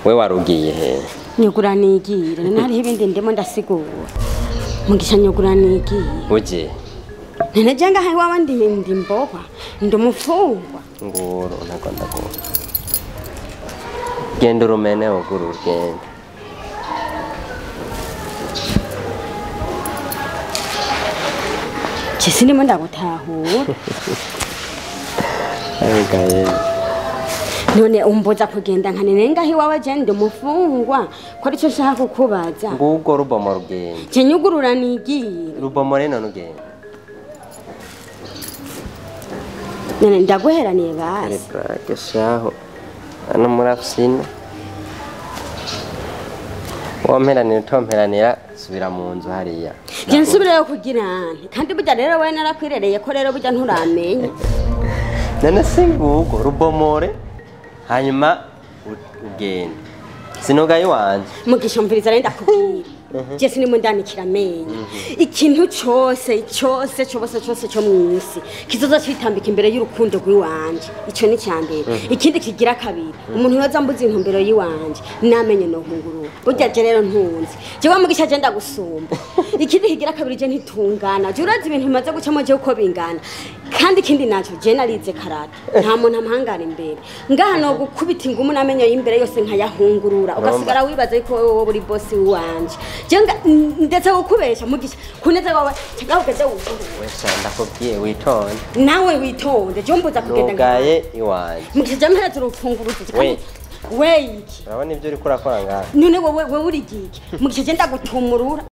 We warugiye he? Nyugura nigire, nari ibindi ndimo ndasigura. Mugisha nyugura nigire. Uje. Nene jenga hai wawa ndi mbohwa, ndi mufungwa. Ngoro nakwanda ko. Genda urumene uguru ugende. Chese ndimo ndagutahura. Ariko none umboza kugenda nkanene ngahi wawe je ndi mufungwa ko arico nshaka kukubaza. Ngugo rubomo rugenda. Je nyugurura nigire. Rubomo reno nugenda. None ndaguheraniye basi. Reka shaho. Ano murafsina. Wamperanira utomperanira subira mu nzu hariya. Je nsubirayo kugira nti kandi burya rero we narakwirereye ko rero burya nturamenye. None singugo rubomore hanyuma ugende. Sinogaye wanje. Mugisha mviriza renda kubwira. Je sinimo ndanikira amenyo. Ikintu cyose cyose cyose cyose cyo mwisi kizoza cyitambika imbere y'urukundo rw'iwanje. Ico ni cyambere. Ikindi kigira kabiri. Umuntu yoza mbuza intumbero yiwanje namenye no nkunguru. Burya je rero ntunze. Je wa Mugisha je ndagusumba. Ikindi kigira kabiri je ntitungana. Je urazi ibintu maze gucamo je uko bingana. Kandi ikindi naco je narize karate. Nta muntu ampangara imbere. Ngaha no gukubita ingumu namenyo y'imbere yose nkayahungurura. Ugasigara wibaza yuko wowe uri boss wanje. Jenga ndetse gukubesha Mugisha kuneza wawe cyangwa ugeze wese ndakubwiye witonde. Nawe witonde je mbuza kugenda ngaye iwanje. Mugisha je mpera turufunguruzo kandi we iki. Urabona ibyo uri kurakora ngaha. None wowe wewe uri giki? Mugisha je ndagutumurura.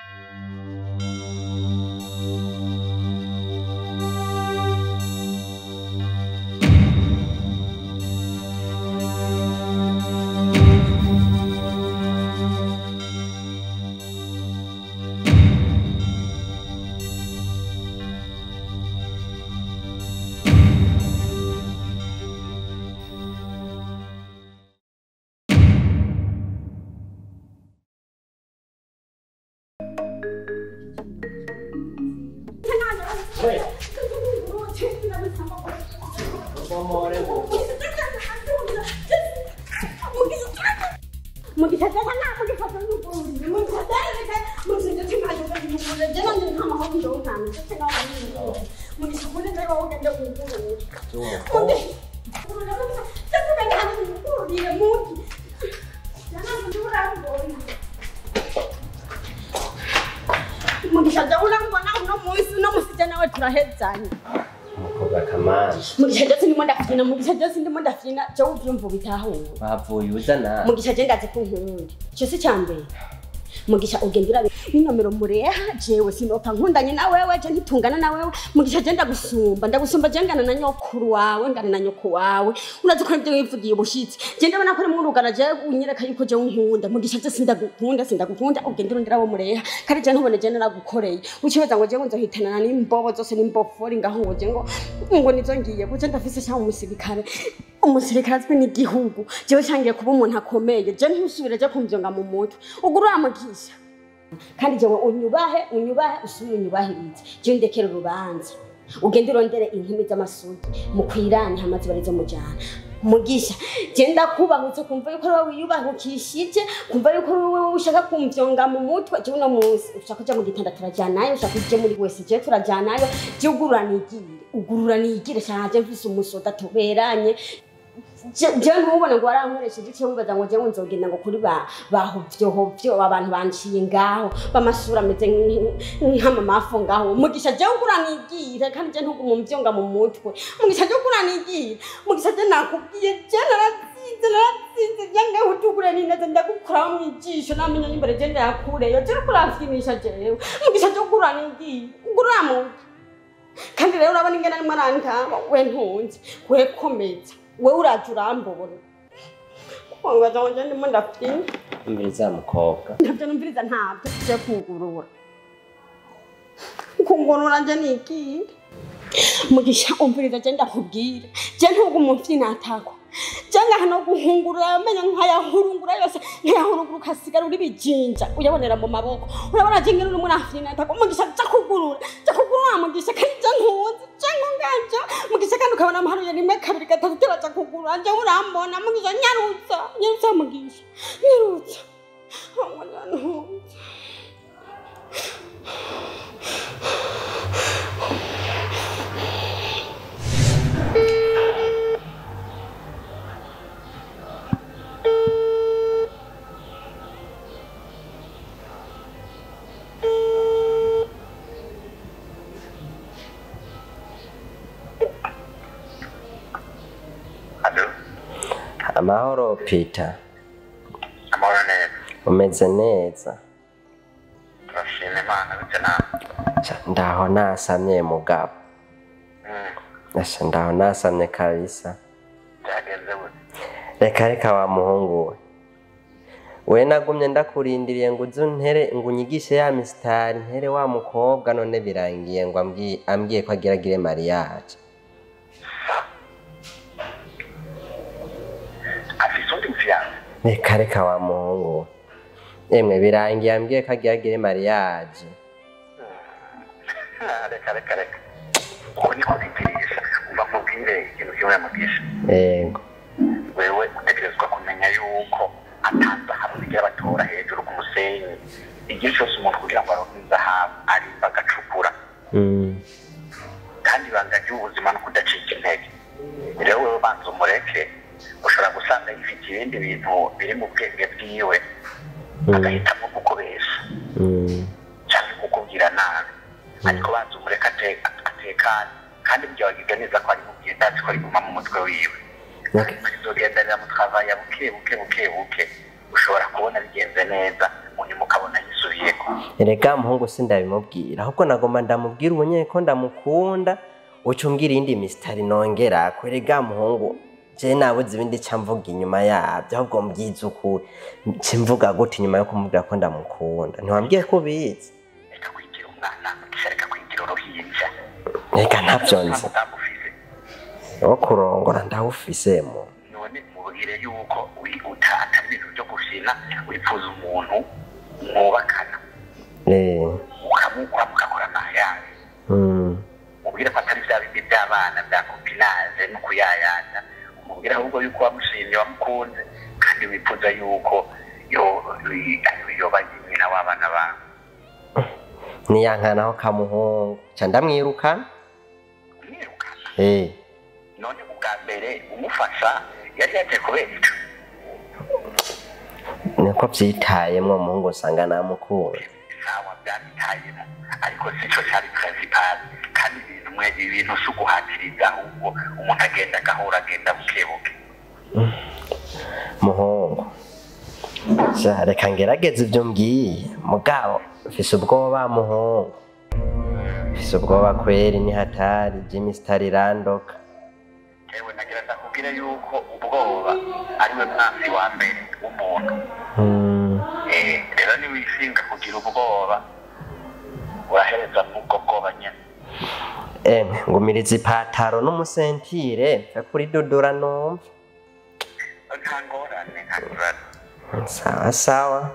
Bavuye uzana Mugisha je ndaze kunkunda. Ico si cyambere. Mugisha ugendera inomero mureha jewe sinopfa nkundanye na wewe je ntitungana na wewe. Mugisha je ndagusumba ndagusumba je ngana na nyokuru wawe ngana na nyoko wawe. Urazi ko nivyo wivugiye ubushitsi. Je ndabona ko muri urugara je unyereka yuko je unkunda. Mugisha je sindagukunda sindagukunda ugendera ndira wo mureha. Kandi je ntubone je naragukoreye. Ucibaza ngo je ngo nzohitanana n'imbobo zose n'imbofori ngaho ngo je ngo nizo ngiye kuko ndafise cyangwa umusirikare. Umusirikare azwi n'igihugu. Jewe cyangiye kuba umuntu akomeye. Je ntusubire je kumvyonga mu mutwe. Ugurura Mugisha. Kandi jewe unyubahe unyubahe usubire unyubahirize. Je ndekera urubanza. Ugende urondere inkumi z'amasugi mukwirane hamaze barizo mujana. Mugisha je ndakubahutse kumva yuko wowe wiyubahukishije kumva yuko wowe ushaka kumvyonga mu mutwe. Je uno munsi ushaka kuja mu gitanda turajyanayo ushaka kuje muri wese je turajyanayo. Je ugurura nigire ugurura nigire shaje mfise umusoda tuberanye. Je ntubone ngo warankoresheje icyo wibaza ngo je nzogenda ngo kuri ba bahovyo hovyo abantu banciye ngaho bamasura ameze nk'amamafu ngaho. Mugisha je ugura nigire kandi je ntugumumvyonga mu mutwe. Mugisha je ugura nigire. Mugisha je nakubwiye je naratsinze naratsinze je ngaho utugure nineze ndagukora mu ijisho namenya imbere je ndayakureyo je kuramfinisha jewe. Mugisha je ugura nigire ugura mu kandi rero urabona ingene arimo arantaba we ntunze we komeza we uraje urambona ngo nje ndimo ndafite umviriza mukobwa ntabyo numviriza ntabyo je kugurura kugurura nje niki Mugisha umviriza je ndakubwira je ntugu umufyina atako Janga hano guhungurura amenya nkayahurungura yose nkayahurungura ukasigara uri bijinja uyabonera mu maboko urabona jenge uri muri afina Mugisha ja kugurura Mugisha kandi ja ntunzi jango nganje Mugisha kandi ukabona amaharuye rimwe kabiri gatatu teraja kugurura nje urambona Mugisha nyarutsa nyarutsa Mugisha nyarutsa ntunzi. Amahoro Peter. Amahoro neza. Umeze neza. Turashima Imana bite nawe. Ndaho nasamye mugabo. Nasha ndaho nasamye kabisa. Byagenze gute? Reka reka wa muhungu we. We nagumye ndakurindiriye ngo uze untere ngo unyigishe ya misitari ntere wa mukobwa none birangiye ngo ambwiye ko agiragire mariage. Reka reka wa muhungu. Emwe birangiye ambwiye ko agiragire mariage. Reka reka reka. Uko niko bitekereza umva nkubwire ikintu kimwe Mugisha. Yego. Wewe utegerezwa kumenya yuko atazahabu bigira batora hejuru ku musenyi. Igihe cyose umuntu kugira ngo aronke inzahabu arimba agacukura. Kandi ibanga ry'ubuzima no kudacika intege. Rero wewe banza umureke ushobora gusanga yifite ibindi bintu biri mu bwenge bwiwe agahitamo kukubesha cyangwa kukubwira nabi ariko banza umureke atekane kandi ibyo wagiga neza ko ari mubwiye ndazi ko riguma mu mutwe wiwe izogendanira mu travaya buke buke buke buke ushobora kubona bigenze neza munyuma ukabona yisubiyeko. Erega muhungu sindabimubwira ahubwo nagomba ndamubwira ubu nyene ko ndamukunda uca umbwira iyindi misitari nongera erega muhungu je nabuze ibindi ca mvuga inyuma yabyo ahubwo mbwiza ukuri nce mvuga gute inyuma yo kumubwira ko ndamukunda ntiwambwiye ko ubizi. Reka kwigira umwana Mugisha, reka kwigira uruhinja. Reka ntavyo nzi wo kurongora ndawufisemo. None mubwire yuko atari ibintu byo gufina wifuza umuntu mwubakana ukamukura mugakora amahanga mubwire ko atari vya bindi by'abana bya copinage no kuyayana umubwire ahubwo yuko wamushimye wamukunze kandi wifuza yuko yoba nyina w'abana bawe. Niyankanaho kamuhungu ca ndamwirukana. Umwirukana? None ubwa mbere umufasha yari yaje kubera ico niko vyitayemwo muhungu usanga namukunda. Sawa byabitayemo ariko sico cari principal kandi ibintu mwe ibintu si uguhatiriza ahubwo umuntu agenda agahora agenda buke buke. Muhungu sha reka ngerageze ivyo mbwiye mugabo mfise ubwoba muhungu mfise ubwoba kweri ni hatari Jimmy Star irandoka. Ewe nagira ndakubwire yuko ubwoba ariwe mwansi wa mbere w'umuntu. Rero niwishinga kugira ubwoba urahereza mubwo bwoba nyene. Emwe ngumiriza ipataro n'umusentire mfe kuri dudura numva. Nta ngorane nta ngorane. Sawa sawa.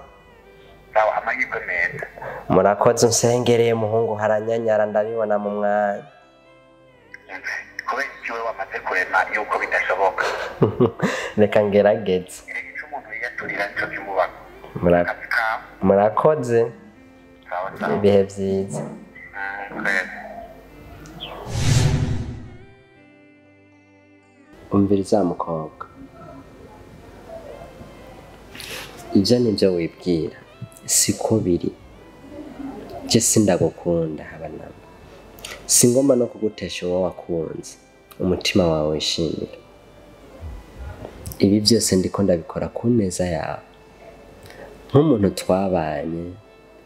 Sawa amahirwe meza. Murakoze unsengereye muhungu haranyanyara ndabibona mu mwanya. Kubera iki wewe wamaze kurema yuko bidashoboka? Reka ngerageze. Ico umuntu yiyaturira nico kimubako. Murakoze. Ibihe vyiza. Umviriza mukobwa. Ivyo nivyo wibwira siko biri. Je sindagukunda haba namba. Singomba no kugutesha uwo wakunze umutima wawe wishimira. Ibi byose ndiko ndabikora ku neza yawe. Nk'umuntu twabanye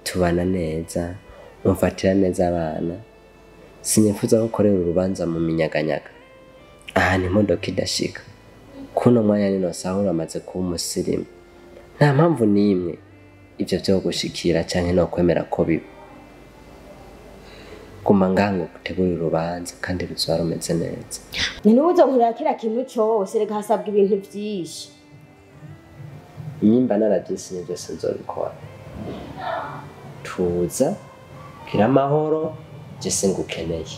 tubana neza umfatira neza abana sinifuza gukorera urubanza mu minyaganyaga ahantu imodoka idashika. Kuno mwanya nino sahura amaze kuba umusirimu nta mpamvu n'imwe ivyo vyo gushikira canke no kwemera ko biba. Guma ngaha ngo utegure urubanza kandi ruzoba rumeze neza. None uzonkorera kila kintu cose, reka hasabwa ibintu vyinshi. Nimba naravyisinye vyose nzobikora. Tuza gira amahoro, je singukeneye.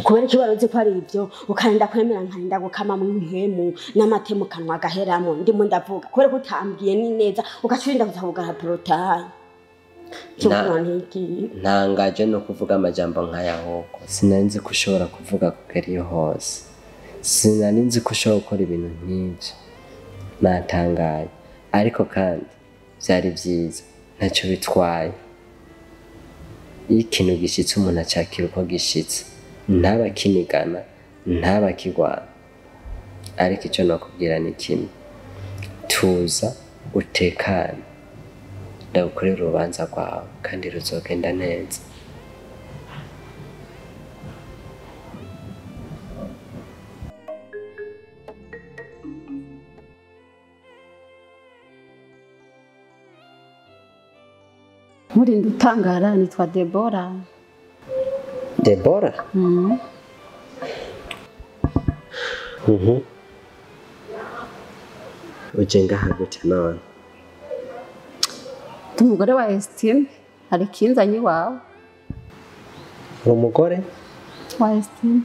Kubera iki waruzi ko ari ivyo, ukarinda kwemera nkarinda gukama mu mpwemu n'amate mu kanwa agaheramo, ndimo ndavuga. Kubera ko utambwiye ni neza, ugaca urinda kuza kugara porotaye. Ntangaje no kuvuga amajambo nk'aya ahubwo. Sinari nzi ko ushobora kuvuga kugera iyo hose. Sinari nzi ko ushobora gukora ibintu nk'ivyo. Natangaye. Ariko kandi vyari vyiza, ntacyo bitwaye. Iyo ikintu gishitse umuntu acakira uko gishitse, ntabakinigana, ntabakigwana. Ariko ico nokubwira ni kimwe: tuza utekane, ndagukorera urubanza rwawe kandi ruzogenda neza. Nkurinda utangara, nitwa Debora. Debora? Uje ngaha gute none? Ndi umugore wa Estime, hari ikinzanye iwawe. Uri umugore? Wa Estime.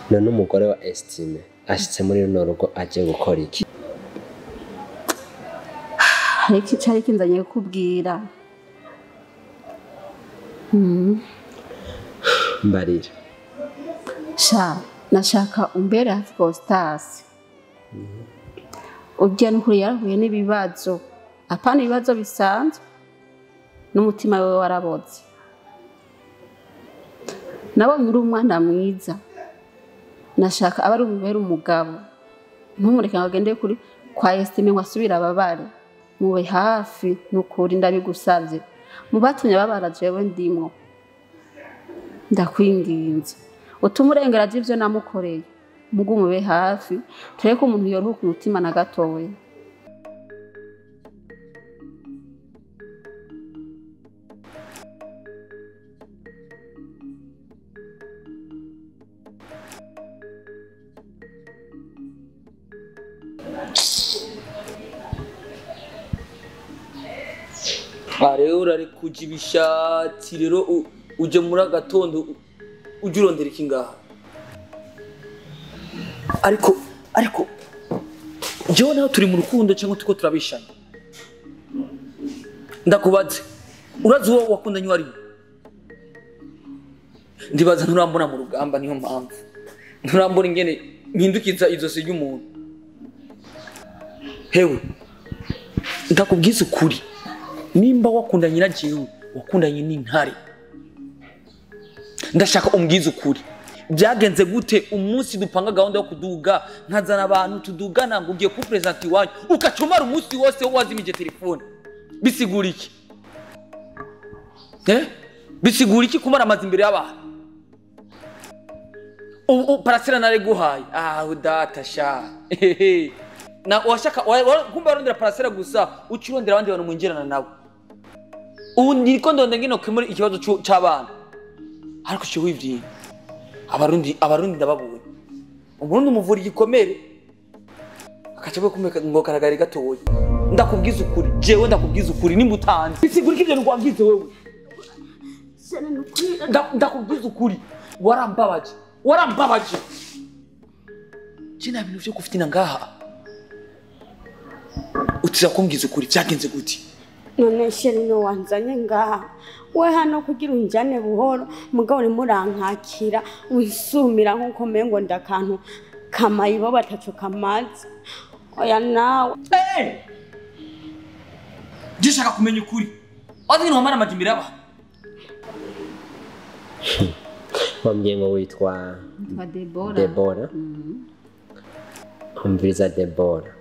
None umugore wa Estime ashitse muri runo rugo aje gukora iki? Hari icari kinzanye kukubwira. Mbarira. Sha, nashaka umbere hafi Constance. Urya n'ukuri yarahuye n'ibibazo. Apana ibibazo bisanzwe. N'umutima wewe waraboze. Nabonye uri umwana mwiza. Nashaka aba ari umubere umugabo. Ntumureke ngo agende kuri kwa Estime ngo asubire ababare. Mube hafi nukuri ndabigusavye. Mubatumye babara jewe ndimwo. Ndakwinginze. Utumurengera ivyo namukoreye. Mugu mube hafi, tureke umuntu yoruhuka umutima na gatoya. Rero urari kuja ibishati rero uje muri agatondo uje urondera iki ngaha? Ariko jewe nawe turi mu rukundo cyangwa turiko turabishanya? Ndakubaze, urazi uwo wakundanye uwo ari we? Ndibaza nturambona mu rugamba, niyo mpamvu nturambona ingene mpindukiza izosi ry'umuntu. Hewe, ndakubwiza ukuri, nimba wakundanye na jewe, wakundanye n'intare. Ndashaka umbwize ukuri, byagenze gute umunsi dupanga gahunda yo kuduga, nkazana abantu tudugana ngo ugiye kupresenta iwanyu, ukacomara umunsi wose wazimije telefone? Bisigura iki? Bisigura iki kumara amazi imbere y'abantu? Ubu parasera nareguhaye. Ah, data sha. Na washaka kumba warondera parasera gusa, ucirondera abandi bantu mwinjirana nabo. Ubu niriko ndonde ngino kemura ikibazo c'abana. Ariko cyo wivyiye. Abarundi ndababonye. Umurundi umuvura igikomere akaca kumeka ngo karagari gatoya. Ndakubwiza ukuri, jewe ndakubwiza ukuri nimba utanze. Bisigura iki ibyo ngwabwize wewe? Ndakubwiza ukuri, warambabaje. Warambabaje. Jina bintu vyo kufitina ngaha. Utiza kumbwiza ukuri byagenze gute? None sheri no wanzanye ngaha. We hano kugira unjane buhoro, mugabo uri murankakira, unsumira nkuko mengo ndakantu kamayibo bataco kamazi. Oya nawe. Hey! Gishaka kumenya ukuri. Wazi ni wamara majimbira aba. Wambwiye ngo witwa Debora. Debora. Umviriza Debora.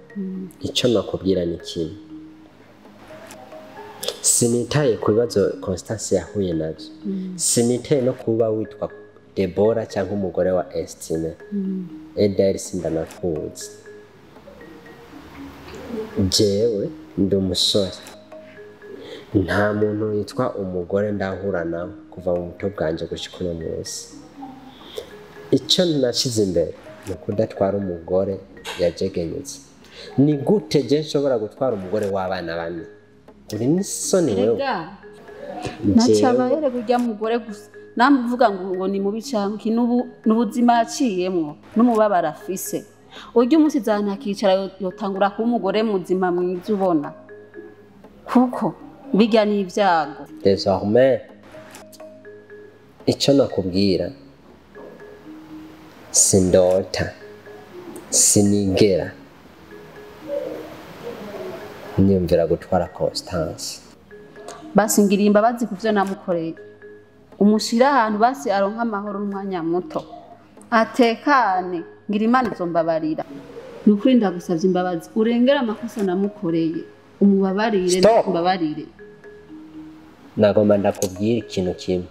Icyo nakubwira ni kimwe. Sinitaye ku bibazo Constance yahuye nabyo. Sinitaye no kuba witwa Debora cyangwa umugore wa Estime. Edel sindanakuzi. Jewe ndi umusore. Nta muntu yitwa umugore ndahura nawe kuva mu buto bwanje gushika uno munsi. Icyo nashize imbere ni ukudatwara umugore yajegenyutse. Ni gute je nshobora gutwara umugore w'abana bane? Uri n'isoni wewe. Nacaba yerega urya mugore gusa namuvuga ngo ni mubi canke n'ubuzima yaciyemwo n'umubabaro afise. Urya umunsi zana akicara yotangura kuba umugore muzima mwiza ubona, kuko bijya n'ibyago. Désormais icyo nakubwira, sindota, sinigera niyumvira gutwara Constance. Basi ngiriye imbabazi ku byo namukoreye, umushira ahantu basi aronka amahoro n'umwanya muto atekane. Ngira Imana izombabarira. Ni ukuri ndagusavye imbabazi, urengere amakosa namukoreye, umubabarire, mbabarire. Nagomba ndakubwira ikintu kimwe.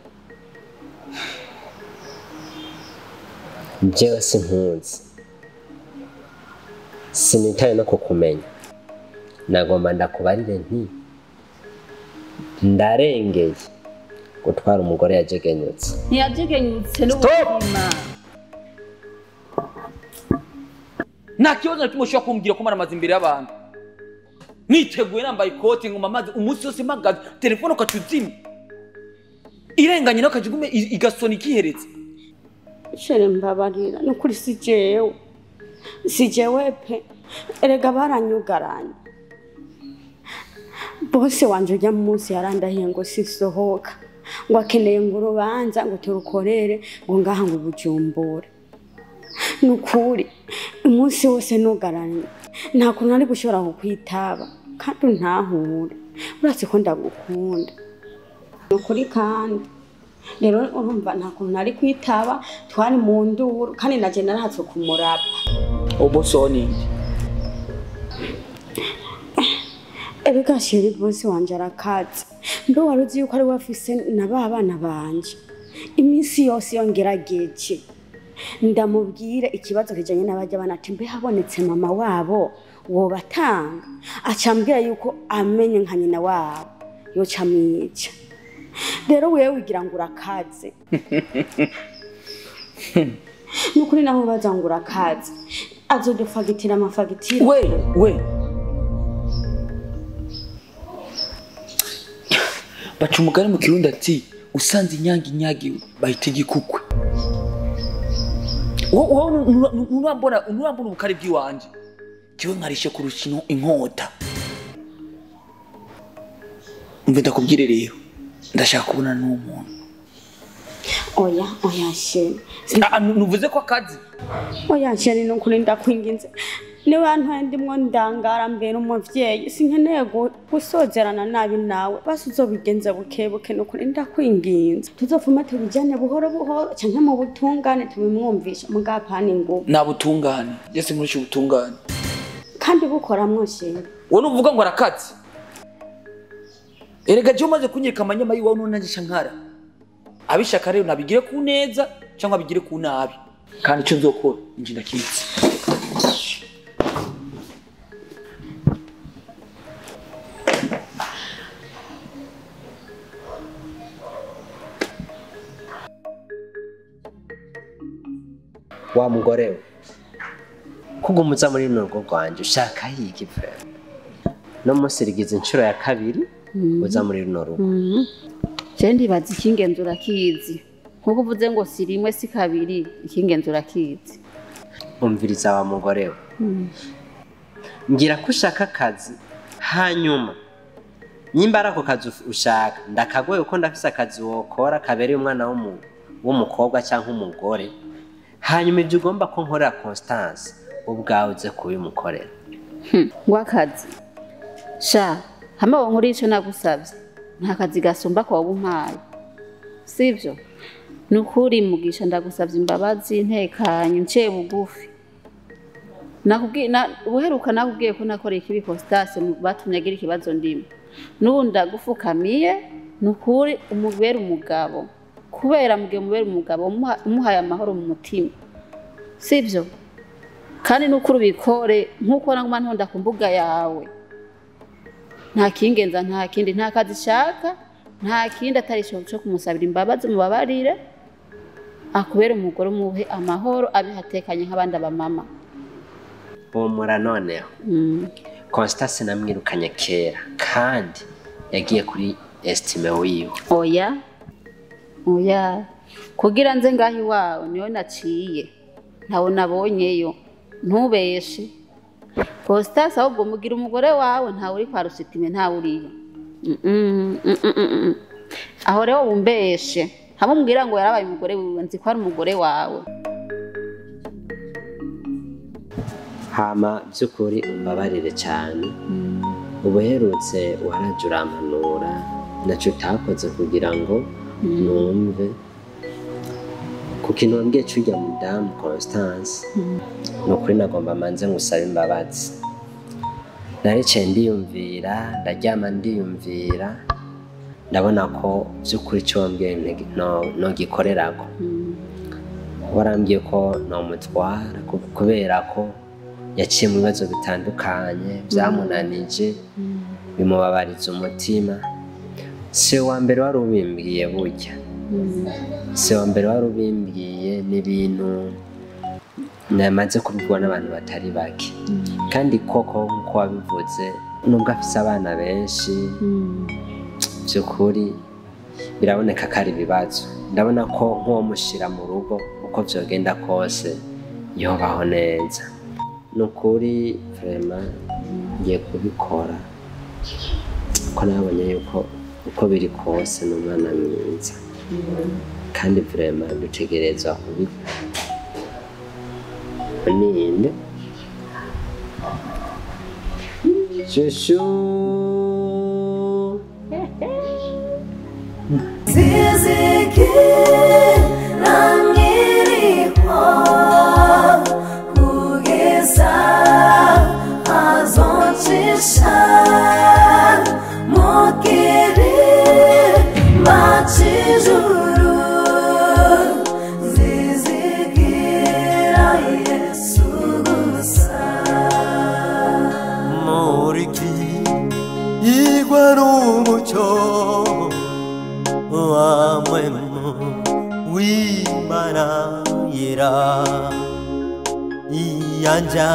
Jewe sinkunzi, sinitaye no kukumenya. Nagomba ndakubarire nti ndarengeye gutwara umugore yajegenyutse. Ntiyajegenyutse n'ubuzima. Nta kibazo na kimwe ushobora kumbwira ko maramaze imbere y'abantu. Niteguye nambaye ikoti nguma amazi umunsi wose mpagaze, telefone ukaca uzimya. Irenganye nawe ukaca igume igasona ikiheretse. Chere mbabarira, nukuri si jewe. Si jewe pe. Erega baranyugaranye. Bose wanje ujya munsi yarandahiye ngo sisohoka. Ngo akeneye ngo urubanza ngo turukorere ngo ngaha ngo Bujumbura. Nukuri umunsi wose nugaranye. Nta kuntu nari gushobora kukwitaba kandi ntahure. Uretse ko ndagukunda. Nukuri kandi rero urumva nta kuntu nari kwitaba, twari mu nduru kandi naje narahatse kumurapa. Obosoni. Erega chéri bosi wanje arakaze. Mbe waruzi yuko ari wafise na ba bana banje. Iminsi yose yongerageje. Ndamubwira ikibazo kijanye n'abajya bana ati mbe habonetse mama wabo wobatanga, acambwira yuko amenye nka nyina wabo yoca mwica. Rero wewe wigira ngo urakaze. Nukuri naho baza ngo urakaze, azodufagitira amafagitira. We baca umugani mu Kirundi ati usanze inyange inyagiwe bahita igikukwe. Wowe nurambona ubukari bw'iwanje, jewe nkarishe kurusha inkota. Umve ndakubwire rero, ndashaka kubona n'uwo muntu. Oya oya chéri. Nuvuze ko akazi. Oya chéri nukuri ndakwinginze. Niba ndimwo ndangara mbere umuvyeyi, sinkeneye gusozerana nabi nawe. Basi uzobigenza bukebuke nukuri ndakwinginze. Tuzofuma tubijane buhoro buhoro canke mu butungane tubimwumvisha mugapana ingufu. Na butungane, yese nkurusha ubutungane. Kandi bukoramwo chéri. Wowe nuvuga ngo arakazi. Erega je umaze kunyereka amanyama yiwawe none nanje nkara. Abishaka rero nabigire ku neza cyangwa abigire ku nabi. Kandi ico nzokora inji ndakitse. Wa mugore we, kugumuza muri runo rugo rwanje ushaka yiki frère? No munsi rigize inshuro ya kabiri uza muri runo rugo. Je ndibaza ikingenzo urakizi. Nkuko uvuze ngo si rimwe si kabiri, ikingenzo urakizi. Umviriza wa mugore we. Ngira ko ushaka akazi hanyuma nyimba ari ako kazi ushaka ndakagoye uko ndafise akazi wokora kabereye umwana w'umukobwa cyangwa umugore. Hanyuma ibyo ugomba ko nkorera Constance ubwawe uze kubimukorera. Ngo akazi sha hama wo nkuri ico nagusavye nta kazi gasumba ko wobumpaye, sivyo? Nukuri Mugisha ndagusavye imbabazi ntekanye nciye bugufi. Nakubwiye uheruka nakubwiye ko nakoreye ikibi Constance batumye agira ikibazo ndimo. N'ubu ndagufukamiye nukuri umubera umugabo, kubera mugiye umubera umugabo umuhaye amahoro mu mutima, sivyo? Kandi nukuri ubikore nkuko naguma ntonda ku mbuga yawe. Nta kingenza, nta kindi, nta kazi shaka, nta kindi atari ico cyo kumusabira imbabazi, mubabarire, akubere umugore, umuhe amahoro, abihatekanye nk'abandi abamama. Humura noneho. Constance namwirukanye kera kandi yagiye kuri Estime wiwe. Oya, oya, kugira nze ngaho iwawe niyo naciye, ntawe nabonyeyo. Ntubeshe Constance, ahubwo mugira umugore wawe, ntawe uri kwa Rusitime, ntawe uriyo. Aho rero wumbeshe hamwe umbwira ngo yarabaye umugore wiwe, nzi ko ari umugore wawe. Hama by'ukuri umbabarire cyane. Ubuherutse waraje urampanura, naco utakoze kugira ngo numve ku kintu wambwiye c'urya mudamu Constance. Ni ukuri nagomba manze ngusabe imbabazi. Naricaye ndiyumvira, ndaryama ndiyumvira, ndabona ko by'ukuri icyo wambwiye nogikorerako. Warambwiye ko nomutwara kubera ko yaciye mu bibazo bitandukanye byamunanije, bimubabariza umutima. Si wa mbere wari ubimbwiye burya, si wa mbere wari ubimbwiye, n'ibintu namaze kubibwirwa n'abantu batari bake. Kandi koko nk'uko wabivuze, nubwo afise abana benshi, by'ukuri biraboneka ko ari ibibazo. Ndabona ko nk'uwo mushyira mu rugo, uko vyogenda kose yobaho neza. Ni ukuri vraiment ngiye kubikora, ko nabonye yuko uko biri kose ni umwana mwiza, kandi vraiment dutegerezwa kubikora. Ninde Shushu? Kugeza azoncisha mukiri mac'ijuru, zizigira Yesu gusa. Muriki igwa n'umucyo wamwemu w'Imana yera, iyanja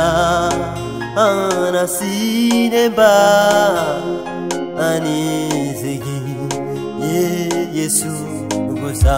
anasineba anizigi ye Yesu gusa.